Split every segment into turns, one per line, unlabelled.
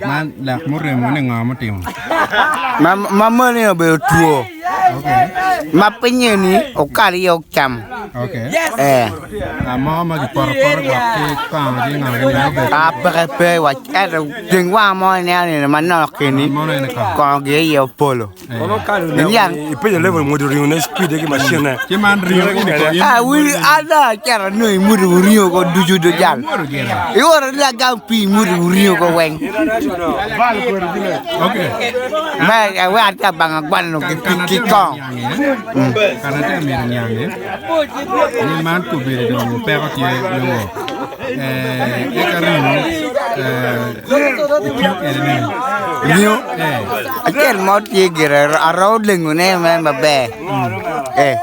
Man lak muremo ni ngo mutimo?
Ma ma moni obedo two.
Okay.
Ma pinye ni okal iye ocamo.
Okay.
Eh.
Ah, mo ma gipoto poto gwok ki kongo ki ngo gini obedo.
Ah, peke pe wa ento ceng wang mo ineno nino manok keni
Mono ene kongo.
kongo gi iye opolo.
Eh.
Ipenyo level ngwedo ringo ne speed ki machine ne.
Ci man ringo ini ko in.
Ah, wi ada cero no imudo ringo ko ducu do jal.
Imudo gire.
Iworo ni agam pi imudo ringo ko weng.
Okay.
Ma we ata banga gwano ki
Kana
ki
te
kong.
Kana te mito niange ni man kobedo dong peko tye me wok. Eh, eka ringo eh, itiyo kwede ni.
Ringo
Eh,
acel mo tye gire aro lengo ne me maber. Eh.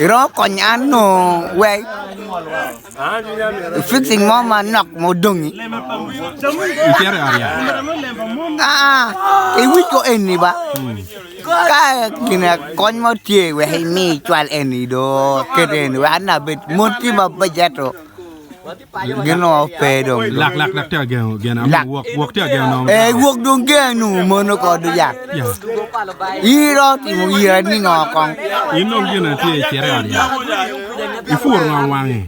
Iromo konyo an no wek fixing mo manok ma odongi.
Icito i ot yat.
Ah, iwic ko eni ba. Ka gin kony mo tye wek imi icwal eni do ket eni wek an abed mon tye mabeco ento gin onongo pe dong.
Lak lak lak tye agengo gin amo
Lak.
wok wok tye agengo nongo.
Eh wok dong gengo nongo mono ko do yak.
Ya.
Iro timo ira ni ngo kong.
In dong gin tye icito i ot yat. Ipuro ngo wangi.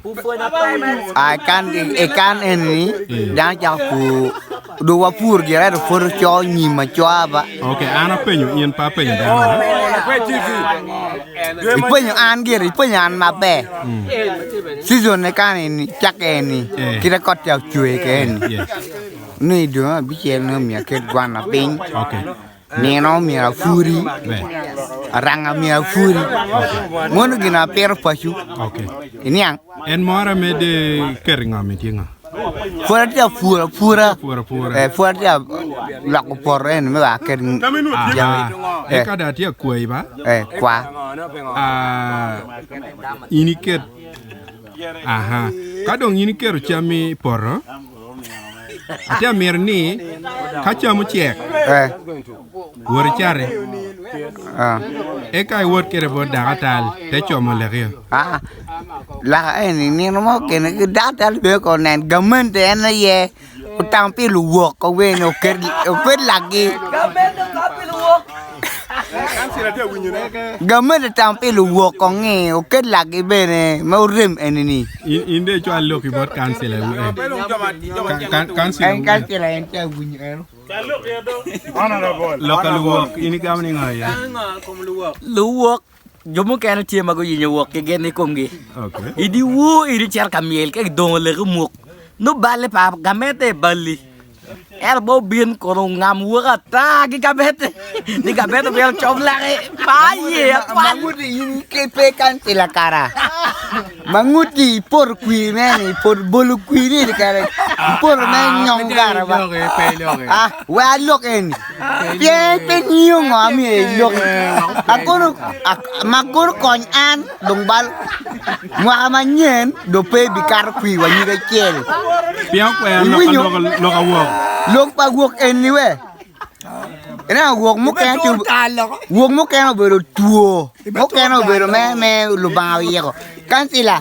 Ah kan i kan eni dano cako pur dong wapur gire ento pud oco nyim acoa ba.
Ok, an apenyo in pe apenyo dano.
Ipenyo an gire, ipenyo an maber. Season ne kan eni cakke eni
Eh.
kite kot tye ocwe ke eni.
Yes.
Ni dong abicel nongo myero aket gwana piny.
Ok.
Nino myero apuri,
Ber.
aranga myero apuri. Mono gin apito paco.
Ok.
Iniang?
En mora me de keto i ngom tye ngo?
Pud atye ka puro apura.
Puro apura.
Eh, pud atye ka loko poto eni me wek aket jami.
Aha.
Eh.
Eka dong atye ka kwayi ba?
Eh, kwa.
Ah, in iket aha. Ka dong in iketo cammi i poto, atye ka mito ni ka cam ocek,
Eh.
wot icati.
Ah.
Eka iwot kwede bot dakatal te como lekio.
Ah, laka eni nino mo kene ki dakatal bene ko nen gamente en aye otamo pi luwok ko wene oket oket lakgi. Gamente tamo pi luwok ko ngi oket lakgi bene ma orem eni ni.
In in dong icwal lok i bot kancila eh. Ka- Kancila
En kancila en tye awinyo eno.
Lok ka luwok in igamo ni ngo iye?
Luwok jo mukene tye ma guyenyo wok ki gen i komgi.
Okay.
I dyewor eni icito ka myel ka gidongo leki muk nongo balle pa gamente balli ento pe obin kun ongam woko ata ki gamente ni gamente myero ocob laki pe aye atwal.
Manguti in ki pe kancila kara. Manguti ipoto kwir mene ipoto bolo kwir ni kare ipoto me nyong kara ba. Ah, we alok eni. Pien pe ngiyo ngo amyero iloki. Akono ma kono kony an dong bal mwaka manyen dong pe bikato kwir wa nyig acel.
Pien okwero lok
Iwinyo?
lok lok awok.
Lok pa gwok eni we. Ineno gwok mukene tye gwok mukene obedo two mukene obedo me me Lubanga oyiko. Kancila.